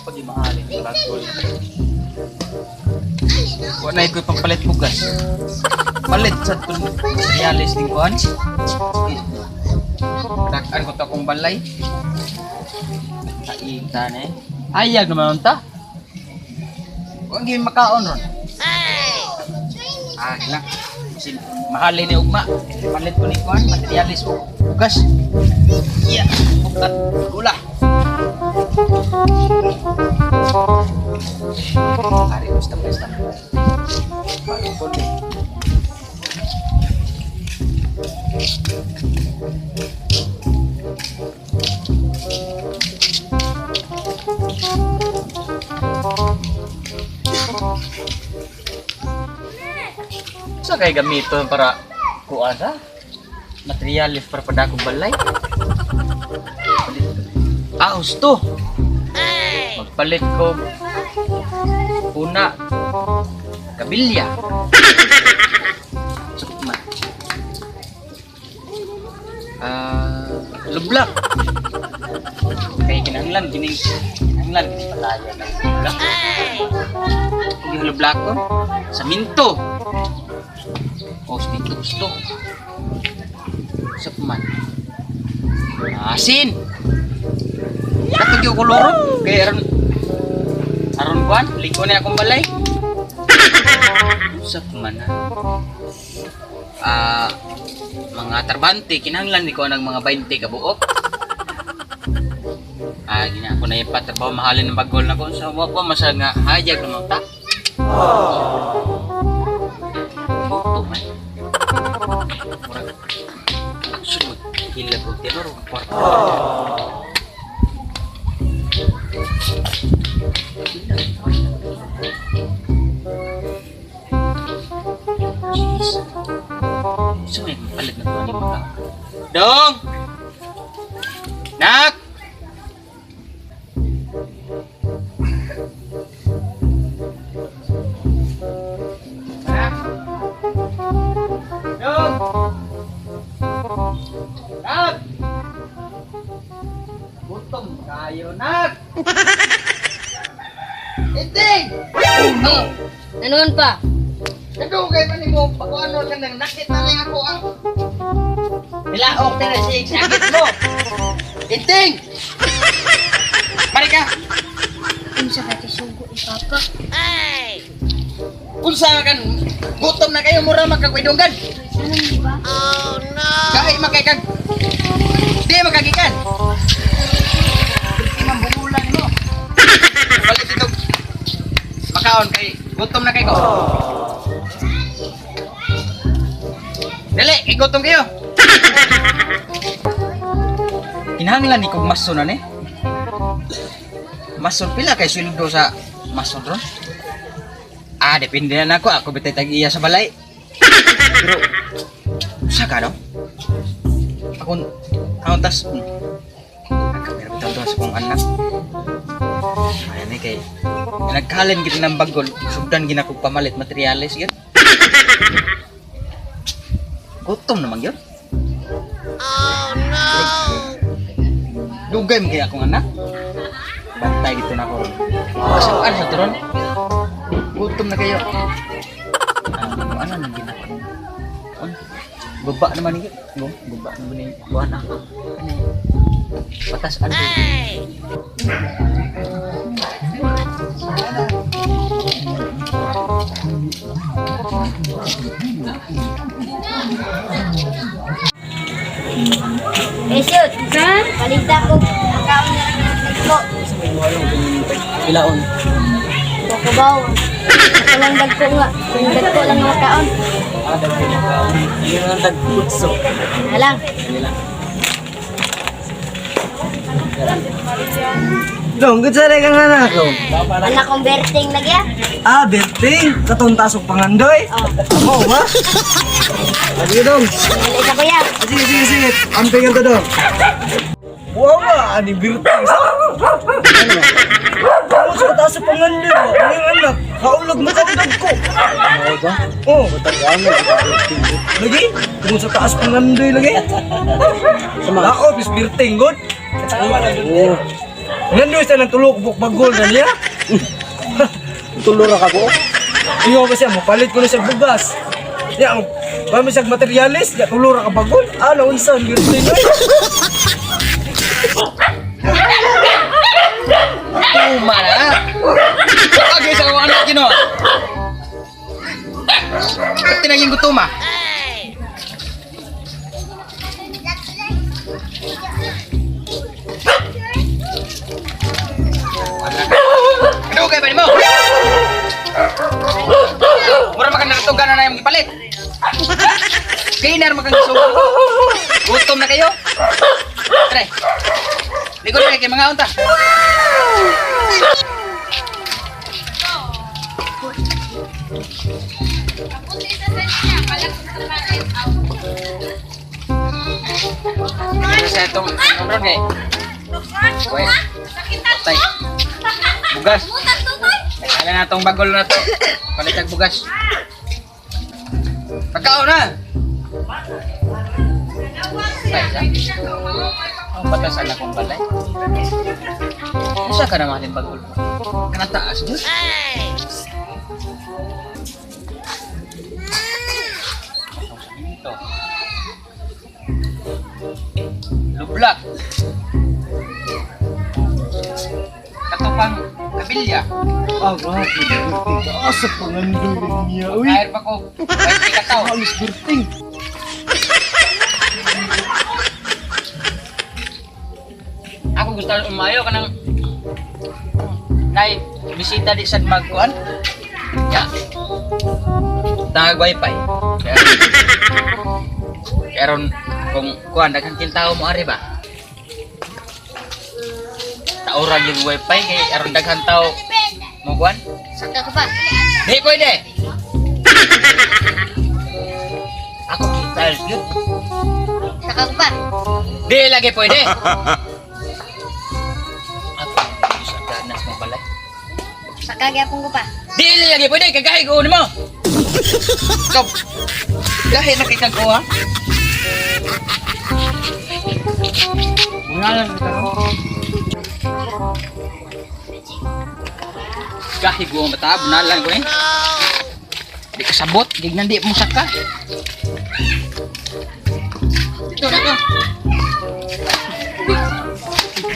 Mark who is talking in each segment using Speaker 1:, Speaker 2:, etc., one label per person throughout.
Speaker 1: Pag mahalin bagol. Wa na ko'y pampalit bugas. Palit sa tun reales ning kuan. Dak-an ko to akong balay. Kaita na eh. Ayag naman unta. Wa gyud makaon ron. Ah, lang. Sin mahalin ni ugma. Palit ko ni kuan materialis og bugas. Yeah, bukat gula. Ari step by step. Bago. Sa kay gamiton para kuan sa materialis para padakong balay? Palit. Ah, husto. Magpalit ko una kabilya. Sukman. Ah, lublak. Kay kinahanglan kining kinahanglan kining palaya ng lublak. Kung yung lublak ko, sa minto. O, sa minto gusto. Sukman. Asin. Katong yung koloro. Kay aron aron kuan, liko na akong balay. Usap man ah. Ah, mga tarbante kinahanglan ni ko ng mga 20 ka buok. Ah, gina ako na ipatrabaho mahalin ng bagol na ko sa wa pa masa nga hayag na ta. Buto man. Murag action mo hila ko tenor og kwarta. Jeez. Gusto may palit na to ni mga. Dong! Nak! Nak! Dong! Nak! Gutom kayo, nak! Inting!
Speaker 2: Oh, nanoon pa?
Speaker 1: Kadugay man nimo pag-ano ka nang nakit na lang ako ang nilaok na si sakit mo. Inting! Mari ka.
Speaker 2: Unsa ka tisugo ni Papa?
Speaker 1: Unsa kan gutom na kayo mura magkagwidonggan.
Speaker 2: Ano di ba?
Speaker 1: Kahi makay kag di makagikan. Di man bungulan mo. Balik dito. Makaon kay gutom na kay ko. Dali, kay gutom kayo. Kinahanglan ni kog mason na ni. Mason pila kay sweldo sa mason ron? Ah, depende na nako. Ako bitay tag-iya sa balay. Pero usa ka no? Akong akong tas Nagkamera bitaw to sa kong anak. Ayan eh kay nagkalin gid ng bagol, sugdan gina kog pamalit materyales gyud. Gutom naman gyud. Oh no. Dugay mo kaya akong anak. Bantay dito na ako. Kasaan sa turon? Gutom na kayo. Ah, ano nang ginako? Ano? Baba naman ni Go, baba naman ni buwan ako. Ano? Patas ano?
Speaker 2: Besot, palita ko. Makaon na lang ng dagko.
Speaker 1: Pilaon.
Speaker 2: Kukubaw. Ako lang dagko nga. Kung dagko lang nga makaon.
Speaker 1: Ah, dagko makaon. Yung ang tagputso.
Speaker 2: Na lang.
Speaker 3: Dong, good sa kang anak ko.
Speaker 2: Anak kong berting lagi ah.
Speaker 3: Ah, Berting, katong tasok pangandoy.
Speaker 2: Oh,
Speaker 3: Ako, ma? Sige, dong.
Speaker 2: wala sa kuya.
Speaker 3: Ah, sige, sige, sige. Amping to, dong. Wow, ma, ani Berting. Ano? Ako sa tasok pangandoy, ba? Ang iyong anak, kaulog mo sa ko.
Speaker 4: Ano ba?
Speaker 3: Oh,
Speaker 4: Tagaan mo,
Speaker 3: lagi? Kung sa taas pangandoy, lagi? Ako, bis Berting, good.
Speaker 4: Oo.
Speaker 3: Nandoy sa nang tulok buk bagol na niya.
Speaker 4: Tulo ra ka ko.
Speaker 3: Iyo ba siya mopalit ko na siya bugas. Ya, kami siya materialis, ya tulo ra ka bagol. Ano unsa ang birthday na?
Speaker 1: Tuma na. Agay sa akong anak gino. Ba't tinaging gutuma? Kadugay ba nimo? Mura man kang nakatunggan na na yung gipalit. Kaya na kang gisugo. Gutom na kayo. Tre. Ligo na kay mga unta. Ano sa itong ron kay? Wait. Tay. Bugas. Kaya na itong bagol na to. Palitag bugas. Pagkaon na. Tay, sa. Ang batasan akong balay. Usa ka naman yung bagol. Kanataas, Diyos. Ito. Lublak. Katupang kabilya.
Speaker 3: Ah, grabe birthday. Taas sa pangandoy niya. Uy,
Speaker 1: Kahit pa ko, 20 kataw.
Speaker 3: halos birthday.
Speaker 1: Ako gusto lang umayo ka ng nay bisita di sad magkuan. Ya. Tangag wifi. Kaya karon kung kuan daghang tao mo ari ba. Tauran yung wifi kay aron daghan tao mo kuan.
Speaker 2: Saka ka pa.
Speaker 1: Di pwede. Ako kita yun.
Speaker 2: Saka ka pa.
Speaker 1: Di lagi pwede. Ako sa ganas mo balay.
Speaker 2: Saka gyapon ko pa.
Speaker 1: Di lagi pwede kagahi ko nimo. Ikaw. Gahi na kay ko ha. Bungalan kita ro. Gahi ko ang mata, bunalan ko eh. Di ka sabot, gignan di mo saka. Dito na ko.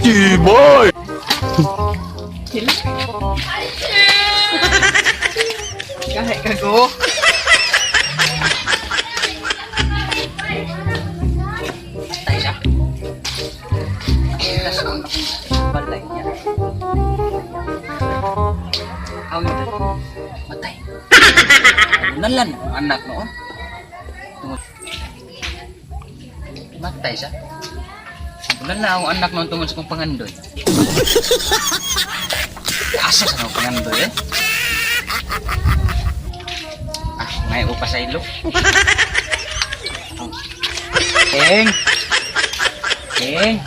Speaker 4: Timoy.
Speaker 1: Gahi ka ko. Tay siya. Tas ang akong balay niya. Aw yun. Matay. Nalan ang anak noon. Tungod. Matay siya. Nalan ang anak noon tungod sa kong pangandoy. Asa sa akong pangandoy eh? Ah, may upa sa ilo. Eng. Eng.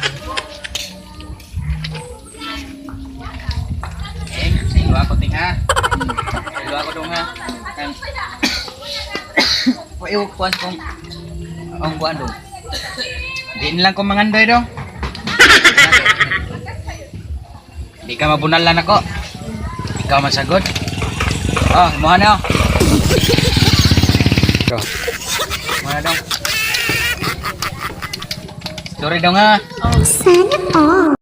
Speaker 1: Eng, sa ilo ako ting ha. Sa ilo ako dong ha. Kan. Wa iyo kuan kong ang kuan dong. Din lang ko mangandoy dong. Di ka mabunalan ako. Ikaw man sagot. Oh, mo na oh. Go. Mo na dong. Sorry dong ha.
Speaker 2: Sana all.